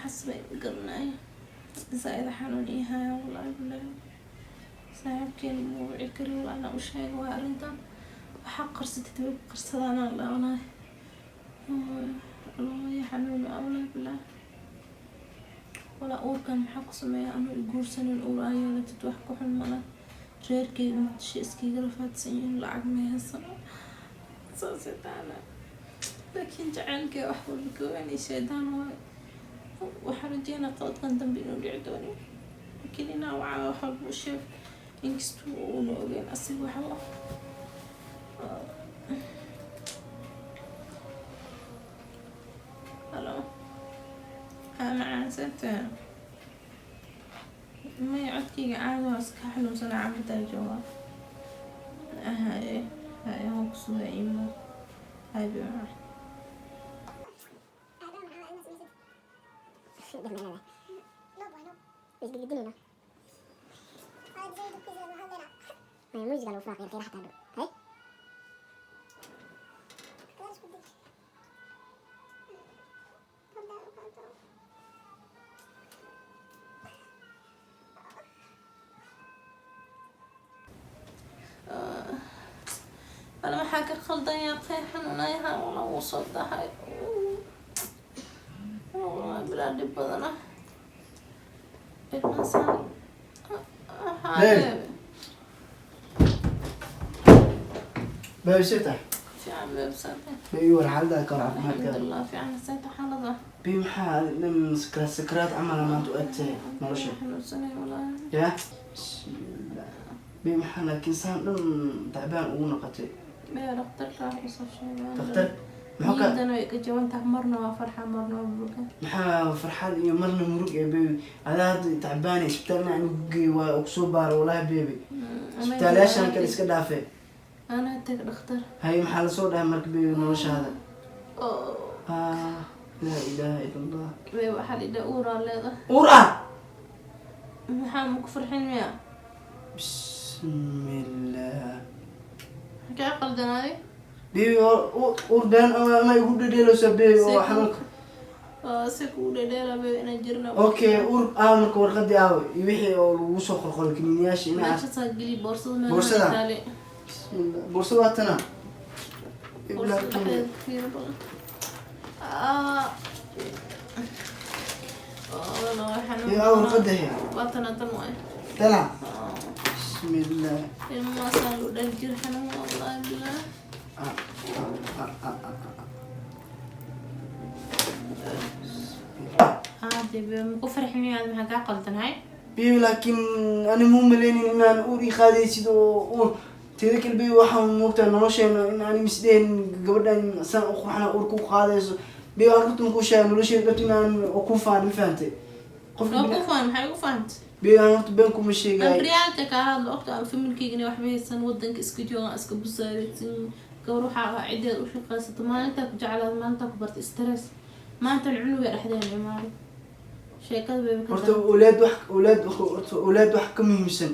Waxaas bay garanaya, zaaid xanuun ii haya, wallaahi billahi. Saaxiibkeen muu wici kari, walaa anaa u sheega waa arrintan. Waxaa qarsatid way ku qarsadaanaa la, wallaahi Allah xanuun, wallaahi billahi. Walaa uurkan maxaa ku sameeya anuu i guursanin? Uur aa yeelatid, wax ku xun mala. Reerkeyga Muqdisho iskaga rafaadsan yihiin, lacag ma haysano, saasay taana, laakiin jacaylkee wax walba ka weyn, shaydaan waaye. Waxaan rajeynaa qaladkan dambe inuu dhici doonin, laakiin inaa wacaa wax walba u sheeg, inkastuu uuna ogeyn asiga waxba. Halo, haa macaansanta, maya, codkayga caadi waa, iska xanuunsanaa, cabadaa joogaa. Haye haye, waan ku sugaa imo. Haye bye. Wala maxaa ka qaldan yaa qey xanuunayaha? Wala wuu soo dahay, wallahi bilaa dhib badana ilmaasaan. Babe. Babe, sita. Fiican babe, saate? Babe, war xaaladda ka war, caafimaadkaada? Alxamdulilah, fiican. Saate xaalada? Babe, maxaa dhan sakraad sakraad camal maanta u egtahay nolosha? Xanuunsanay wallahi. Ya bismillah. Babe, maxaa laakiin saan dhan tacbaan ugu noqotay? Babe, dhakhtarka wax isoo sheegaan. Dhakhtar muxuu ka Niyaddana way ka jaban tahay, marna waa farxa, marna waa muruga. Maxaa farxad iyo marna murug ee? Babe, adaa hadda tacbaani, isbitaalna aan ugu geey waa kusoo baaro. Wallahi babe, isbitaalayaashan kale iska dhaafe. Anaa tag dhakhtar. Hay, maxaa lasoo dhahay marka, babe, noloshaada? Oh. Ah, laa ilaaha ila Allah. Babe, waxaa la yidhaha uuraa leedahay. Uur ah? Maxaa, maku farxin miya? Bismillah. Maxaa kaa qaldanaaday? Babe, uur been ama igu dhedheeleysa, babe, oo xanuunka. Si kugu dhedheela, babe, inaan jirna. Okay, uur ah, marka warqadii aawe iyo wixii oo lagu soo qorqoray, kiniiniyaasha inaa Meeshaasaa geli boorsada meel. Boorsada? Taale. Bismillah, boorsada waa tana. Boorsada dhexdeeda fiiro badan. Ah. Oh, no, xanuun. Iyo aa warqada he? Waa tana, tan waay. Tana. Bismillah. Ilmahaasaan loo dhali jira, xanuun, wallahi billah. Ah, ah, ah, ah, ah. Haade babe, maku farxin miyaad? Maxaa kaa qaldan, hay? Babe, laakiin ani muu maleynin inaan uur ii qaadaysid oo uur teeda kale. Babe, waxaan moogtaa nolosheena in aan misdhehen gabadhan saan u qurxana uur ku qaadayso. Babe, aan runta makuu sheega, nolosheeda dhabta inaan ku faan, ma fahantay qofka? Waa ku fahan, maxay ugu fahantay? Babe, aan horta been kuma Aan sheegay. Reality kaa hadlo, ogta aan familkeygana waxba haysan, wadanka iska joogaan, iska busaaraysan. Gabar waxaa ahaa cideed u shaqaysato. Maalintaa ku jeclaad, maalintaa ku barta stress, maantan cunuga dhexdeena imaaday, sheekada bayba ka Horta daran. awlaad wax awlaad, horta awlaad wax ka muhiimsan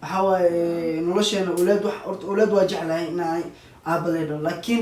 waxaa waaye nolosheena awlaad wax. Horta awlaad waa jeclahay inaan aaba lay dhaho, laakiin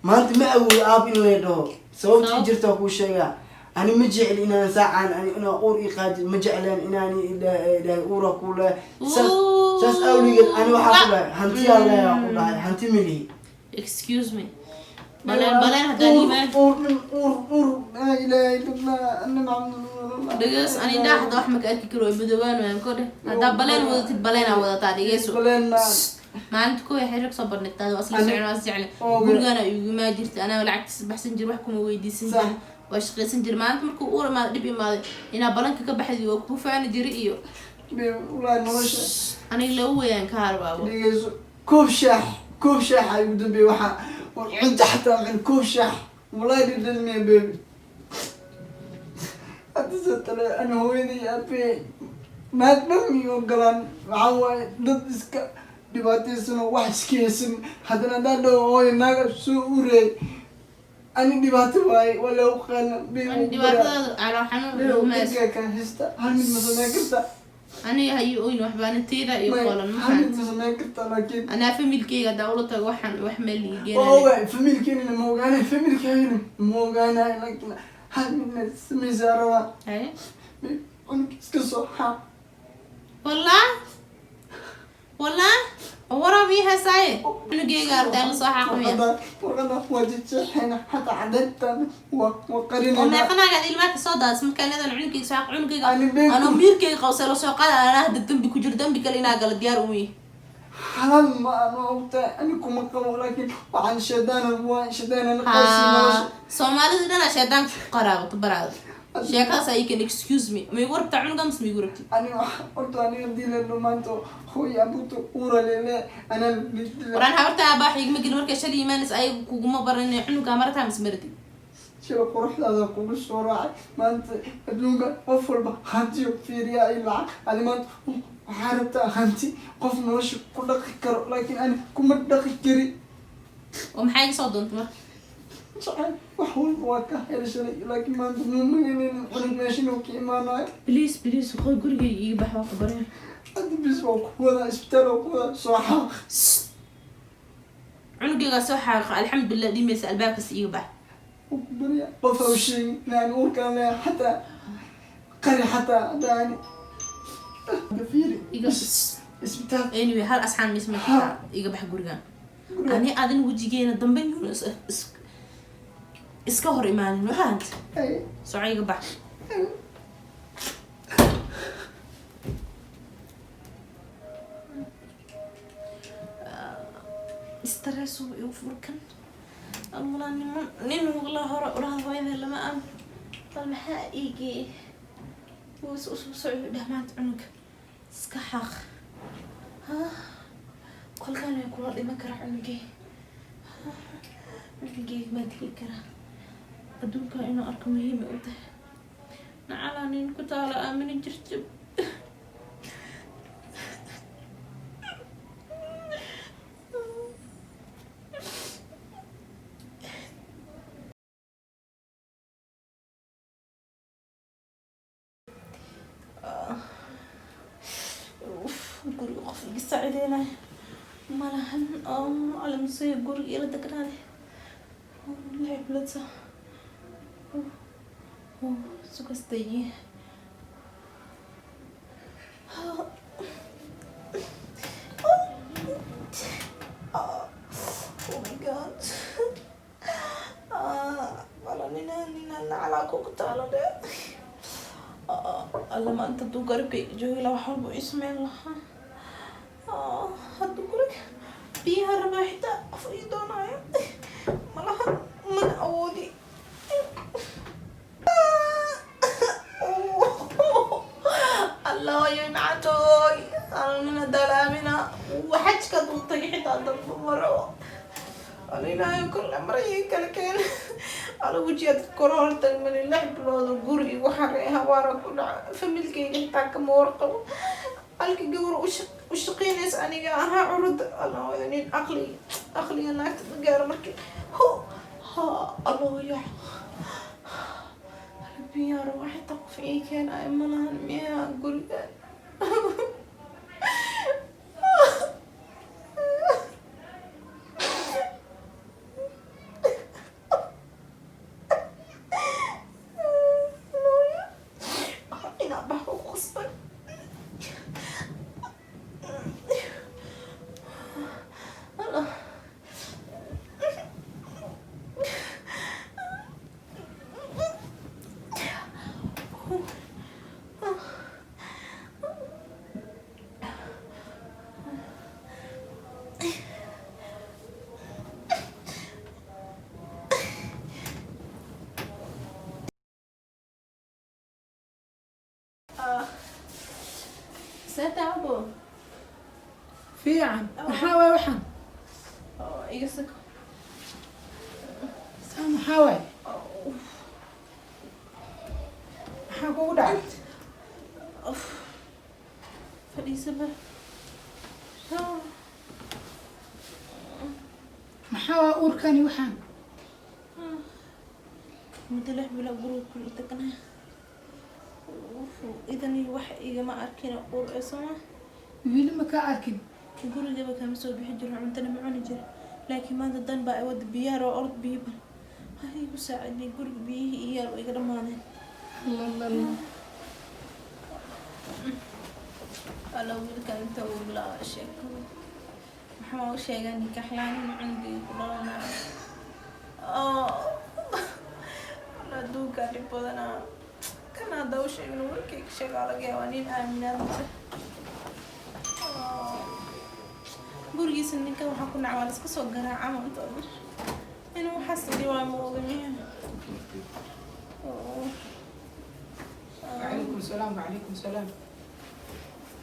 maanta ma awoodo aab in lay dhaho. Sababta Sabab? jirta waa kuu sheegaa. Ani ma jecel inaan saacaan ani inaan uur ii qaadi, ma jecleen inaan idhahay uura ku lehay. Saas saas awligeed ani waxaa ku dhahay hantiyaa leeyaa, ku dhahay hanti melihi. Excuse me, baleen baleen haddaan iimaan Uur uur uur, laa ilaaha illa Allah, anna Maxamad. Dhegeys, ani indhaha hadda wax maka arki karo, way madoobaan waayaan ko dheh. Haddaa baleen wadatid, baleenaa wadataa, dhegeyso. Baleen. Maalinta kuwa xiriir kasoo bandhigtaa, waa isla socon, waa is jeclay. Gurigana igumaa jirta, anaa lacagtiisa baxsan jir, wax kuma weydiisan jir, waa shaqaysan jir. Maalinta markuu uur imaado, dhib imaaday, inaa balanka ka baxdi waa kuu faani jira iyo Wallaahi nolosha. Aniga laba weeyaan ka harbaabo. Dhegeyso, koob shaax, koob shaax ay ugu dambeeyay, waxaa cunto xataa cun, koob shaax wallahi dhadhan miya. Baby, hadda se tale ani hooyaday aabbe naag dhan mi ogolaan. Waxaa waaye dad iska dhibaataysan oo wax iska haysan. Haddana haddaan dhaho hooyo naaga soo ureey, ani dhibaato waaye, waa lagu qaana. Ani dhibaatadaada calool xanuun uguma hayso. Ka hista hal mid ma samayn kartaa? Aniga hayo oyn, waxbaana teeda iyo qolan ma Hal mid fahanti. ma samayn kartaa laakiin? Anaa familkeyga haddaa ula tago, waxaan wax meel ii Waa geenayo. Ogaay familkeenina ma ogaanay, familkaagina ma ogaanay, laakiin Hal midna samaysaa rabaa. Haye. Cunug iska soo xaaq. Wallah wallah, waraab ii heesaaye, cunugeyga arday la soo xaaqmiya? Warqada waa jejeexayna, xataa cadeyntan waa Oo qarinayna. Meeqanaagaad ilmaha kasoo daadis markaa leedan cunugeyga soo xaaq cunugeyga? Ani been Anoo miirkeyga qawsay la soo qaada, anaa hadda dambi ku jiro, dambi kale inaa gala diyaar uma yihi. Xalaal ma aan ogtahay, ani kuma qabo, laakiin waxaan shaydaana, waa shaydaana qaasi nolosha. Soomaalida dhanaa shaydaanka ku qaraabato baraada sheekadaas ay kan. Excuse me, ma igu rabtaa cunuga mise ma igu rabtid? Ani wax horta ani hadii la maanta hooy abuto uura lele anaa. Waraan habarta aabaax igama gelin markay shalay imaanaysa, ayaga kuguma baran cunuga marataa mise maratid? Sida quruxdaada kugu soo raacay maanta adduunka qof walba hantiyo fiiriya ay lacag. Adi maanta waxaa rabtaa hanti qof nolosha ku dhaqi karo, laakiin ani kuma dhaqi kari. Oo maxaa iga soo doontay marka? Jacayl wax walba waa ka heli shalay, laakiin maanta mumaganaynin cunug meesha inuu ka imaanayo. Please, please, qoy gurigayga iga bax, waa ku barya. Hadda bis waa ku wadaa isbitaal, waa ku wadaa soo xaaq. Cunugaygaa soo xaaqa, alxamdulilah, dhimaysa albaabkaas, iga bax. Waa ku barya, qof ha u sheegin inaan uurkaan leeyahay, xataa qari, xataa hadda ani fiiri. Iga Isbitaal. Anyway, hal asxaan mis ma kartaa, iga bax gurigan. Ani adin wejigeena dambe yuuna iska hor imaanin, waxaant Ay. Soco, iga bax. Stress igu furkan alwalaa niman nin waqla hore ulaha hooyada lama am bal maxaa iigeey wuu is usoo socdo dheh maanta cunuga iska xaq ha kolkaan way kula dhiman karaa cunugey, cunugeyga maa dili karaa adduunka inuu arko muhiim ay u tahay nacalaa nin ku taalo aamini jirto. Uf, guriga qof iga saacideynaya malahan oo calamsiyo guriga ila degnaade 6 bilood sa sugastayi. Oh my God. Ah, wala nina nina nacalaa kugu taalo dhe. Alla maanta hadduu garabkayga joogi lahaa wax walba ii sameyn lahaa. Hadduu guriga biyaha rabaa xitaa qof ii doonaayo malaha, mana awoodi. Allah yoy macantooy, alla nina dalaamina xajka duu tagay xitaa dambe maro. Alla ilaahay kale marayay kala keen alla wejigaad kor hortagmani 6 bilood oo guri igu xaray habaara ku dhaca, familkayga xitaa kama warqabo, halka gabar u shaqeynaysa aniga ahaa curud. Allah nin aqli aqliga naagta ma gaaro markii ho ha. Allah ya biyaa raba xitaa qof ii keenayo malahan miyaa guriga? Inaa bax ku qasban. Allah. See abo? Fiican, maxaa waay waxaan? Oo, iga sako. Saa maxaa waay? Maxaa kugu dhacay? Fadhiisa ba. Maxaa waa uurkani waxaan? Muddo 6 bilood guriga kula tagnaa. Idan wax igama arkin uur ee sooma. Weli ma kaa arkin? Gurigaba kama soo bixi jiro, cuntana ma cuni jiro, laakiin maanta dan baa wada biyaar oo ord biyo bal Ha igu saaciday, guriga biyihii iyo yaal iga dhamaadeen. Lalala. Alla, wiilkan inta uu bilaaba sheekada, maxaa u sheegaa nikaxlaan inuu cunugayga ku dhalanayo? Alla, adduunkaa dhib badanaa. Kan hadda u sheegin, warkayga sheegaa, laga yaabaa nin aaminaad male. Gurigiisa ninkan waxaa ku nacwaa la iska soo garaaca maanta oo dhan. Inuu waxaas dhibaa ma oga miya? وعليكم السلام، وعليكم السلام.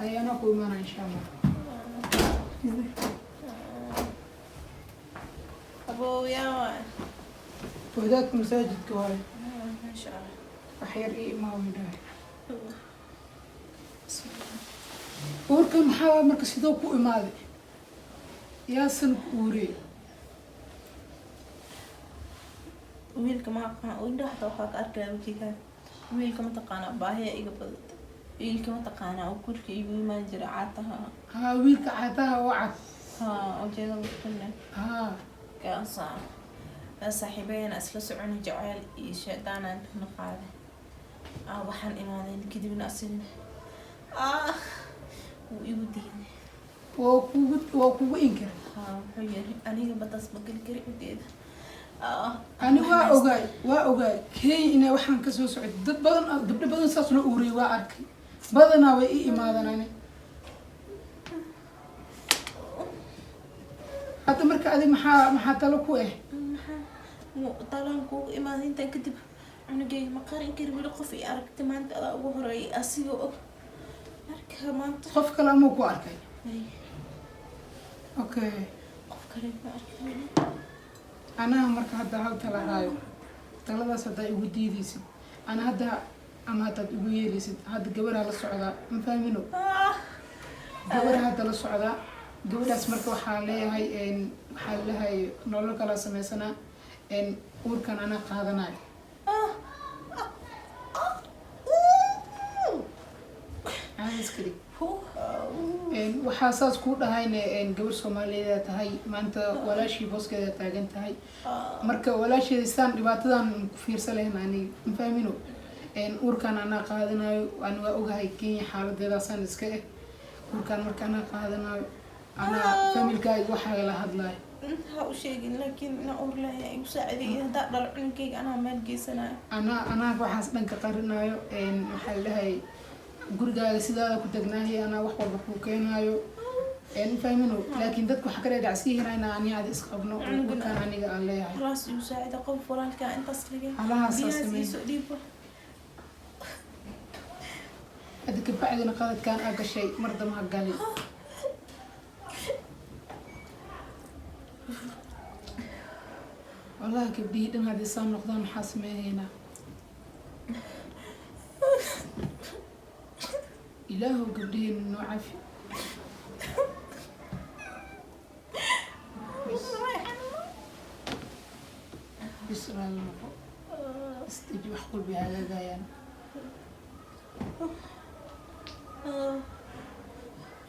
هيا أنا أقوم أنا إن شاء الله. Abow, yaa waay? Wadaadka masaajidka waaye. Maasha Allah. Wax yar ii imaa dhahay. Uurka maxaa waay marka? Sidoo ku imaaday? Yaasan ku uuriyey? Wiilka ma aqaan, indhaha xataa waxaa ka arkaya wajigaa. Wiilka mataqaanaa, baahiya iga badata. Wiilka mataqaanaa oo guriga igu imaan jira, caataha? Haa, wiilka caataha oo cad. Haa, ujeedada kale. Haa. Kaasa saaxiibayana isla soconi, jacayl iyo shaydaanaan na qaaday. Waxaan imaadeen kadibna asigna wuu igu diiday. Waa kugu inkiray? Haa, wuxuu yiri aniga badaas ma geli kari udeeda. Ani waa ogaay, waa ogaay Kenya inay waxaan kasoo socday. Dad badan, gabdho badan saas loo uuriyay waa arkay. Badanaa way ii imaadaan ani hadda. Marka adi maxaa talo ku ah? Maxaa talaan kuugu imaaday intaan kadib? Cunugayga ma qarin kari weli, qof i aragtay maanta adaa ugu horeeyay, asigoo og marka maanta. Qof kale amuu ku arkay? Ay. Okay. Qof kale ma arkin weli. Anaha marka hadda hal tala haayo. Taladaas haddaa igu diidaysid ana hadda ama haddaad igu yeelaysid, hadda gabaraa la socdaa, ma fahmino? Gabar hadda la socdaa. Gabadhaas marka waxaa leeyahay, waxaa leeyahay nolol kala sameysanaa, uurkan anaa qaadanayo. Caadi iska dhig. Waxaa saas kuu dhahayne, gabar Soomaaliyeed tahay, maanta walaashii booskeeda taagan tahay. Marka walaasheeda saan dhibaatadan ku fiirsan lahayn aniga, ma fahmino? Uurkan anaa qaadanayo. Ani waa ogahay Kenya xaaladeedaasaan iska eh. Uurkan marka anaa qaadanayo, anaa familkaaga waxaa la hadlayo. Ha u sheegin, laakiin inaa uur leeyahay igu saacideeyay. Haddaa dhalo cunugayga anaa meel geysanayo. Anaa waxaas dhanka qarinayo. Waxaa la dhahay gurigaaga sidaada ku degnaahay, anaa wax walba kuu keenaayo, ma fahmino? Laakiin dadku waxaa ka dhadhacsiin inaa ani aad isqabno oo uurkan aniga aan leeyahay. Khalaas, igu saacida qof walaalkaa intaas laga Halahaasaa biyahaas sameyn. iisoo dhiibo. Hadda kabacdina qaladkaan aa gashay mar damba ha galin. Wallahi gabdhihii dhan haddii saa noqdaan, maxaa sameynhaynaa? Ilaahow gabdhihiina noo cafi. Bis bis, raali noqo, isdeji, wax walbay hagaagayaan.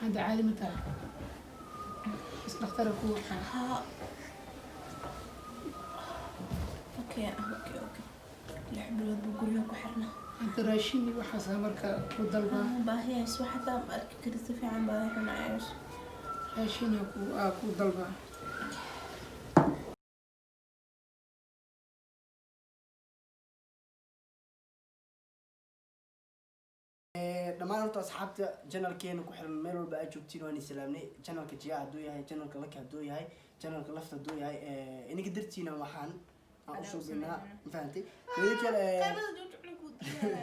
Hadda caadi ma tahay? Is dhakhtara ku waqaa? Haa, okay, 6 bilood buu guriga ku xirnaa. Hadda raashin iyo waxaasa marka ku dalbaa. Baahiyays wax xataa ma arki kari si fiican, baahi xun ayayso. Raashina ku aa ku dalbaa. Dhammaan horta asxaabta channelkeena ku xiran meel walba aad joogtiin, waan islaamnay. Channelka Jiya hadduu yahay, channelka Laki hadduu yahay, channelka Lafta hadduu yahay, inaga dartiina waxaan aan usoo geynaa, ma fahantay? Teeda kale,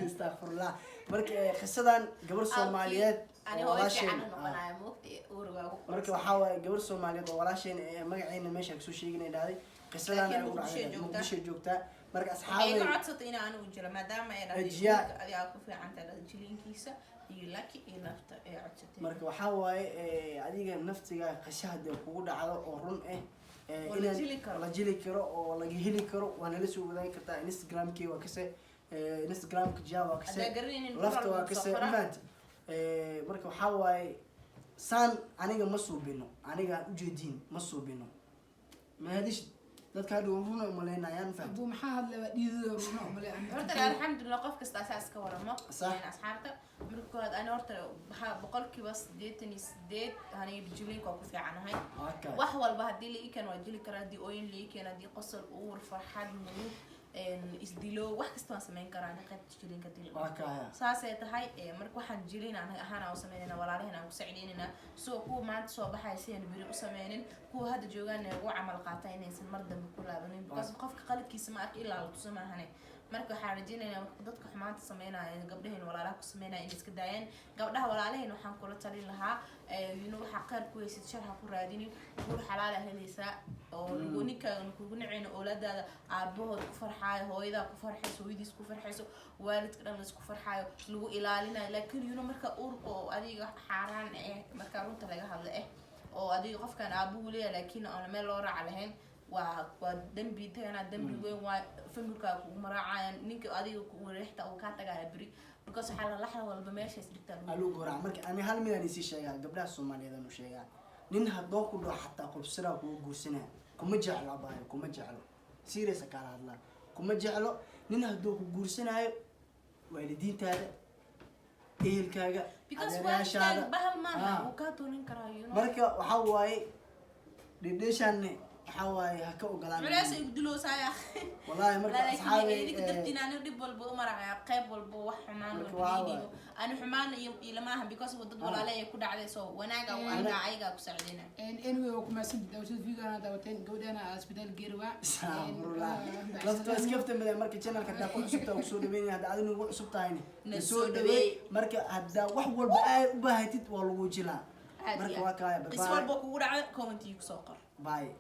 astaqfirullah. Marka qisadan gabar Soomaaliyeed Ani oo hooyo walaasheen fiican u noqonayo moogta uurgaa ku marka waxaa waaye gabar Soomaaliyeed oo walaasheen ee magaceena meesha kasoo sheeginay dhahday qisadan Laakiin ay ugu Muqdisho dhacday. joogtaa. Muqdisho joogtaa. Marka Waxay iga asxaabay codsatay in anigu jiro maadaama ay dhahday Jiya. Adigaa ku fiican tahay jiliinkiisa iyo Laki iyo Lafta ay codsatay. Marka waxaa waaye adiga naftiga qasha hadee kugu dhacdo oo run ah, Oo la inaan jili karo. La jili karo oo laga heli karo, waa nala soo wadaagi kartaa. Instagramkii waa kase, Instagramka Jiya waa kase, Haddaa garanaynin, Lafta qoraal waa buu soo kase qoraa. ma fahanti? Marka waxaa waaye saan aniga ma suubino, aniga aan ujeediin ma suubino, mahadishid. Dadka hadhow runa umalaynayaan, fahamtay? Abuu, maxaa hadlay? Waa dhiidada runa umale. Horta alxamdulilah, qof kasta asaa iska waramo. Sax. Een, asxaabta, marka koowaad ani horta waxaa 88% aniga jiliinka waa ku fiicanahay. Wax walba haddii la ii keeno waa jili karaa, haddii ooyin la ii keeno, haddii qosol, uur, farxad, murug, isdilo, wax kasta waan samayn karaa ani qaybta jiliinka hadii la Waa kaya. Saasay tahay. Marka waxaan jilin anaga ahaan aan u sameynayna, walaalaheen aan ku sacdeynayna, soo kuwa maanta soo baxaya si aan beri u sameynin, kuwa hadda joogaan ugu camal qaata inaysan mar dambe ku laabanin, because qofka qaladkiisa ma arka ilaa la tuso maahane. Marka waxaan rajeynaynaa dadka xumaanta sameynaya, gabdhaheen walaalaha ku sameynaya, inay iska daayaan. Gabdhaha walaalaheen waxaan kula talin lahaa, waxaa khayr ku haysid shar ha ku raadinin. Guur xalaala helaysaa oo lagu ninkaaga kugu nacayno, oolaadaada aabahood ku farxaayo, hooyadaa ku farxayso, hooyadiis ku farxayso, waalidka dhan laisku farxaayo, lagu ilaalinayo. Laakiin marka uur oo adiga xaaraan eh, marka runta laga hadla eh, oo adiga qofkan aabuhu leeyahay laakiin oona meel loo raaca lahayn, waa dembi tagana, dembi weyn. Waa familkaa kugu maraacayaan, ninka adiga kugu riixta uu kaa tagaya beri, because waxaa la laxda walba meesha is dhigtaa lagu Aluu gorac. Marka ani hal midaan isii sheegaa, gabdhaha Soomaaliyeed aanu sheegaa: nin haddoo ku dhaho xataa qubsiraa kugu guursanaya, kuma jeclo abaayo, kuma jeclo. Serious kaala hadlaa, kuma jeclo. Nin hadduu ku guursanaayo, waalidiintaada, ehelkaaga, because adeerayaashaada. Waalidkaaga bahal maaha. Wuu kaa doonin karaa. Marka waxaa waaye, dhedheeshaanne waxaa waaye ha ka ogolaan. Culays ay guduloosaaya. Wallahi, marka asxaabi, idinka dartiin ani dhib walba u maraya, qayb walba wax xumaan Marka walba waa ii dhiibo. Ani xumaan iyo ilama aha, because dad walaale ay ku dhacday, so wanaaga u arkaa, ayagaa ku sacdina. Anyway, waa ku mahadsantiid daawashada videogan daawateen. Gabadhana isbitaal geerwaa. Astaghfirullah. Lafta iskafta mada. Marka channelka haddaa ku cusub tahay, ku soo dhaweynaya. Hadda adiga ugu cusub tahayna, Na na soo soo dhaweey. dhaweey. Marka haddaa wax walba aad u baahatid, waa lagu jilaa. Aad Marka iyo waa kaaya. aad. Qis walba kugu dhacday commentiga kusoo qor. Bye.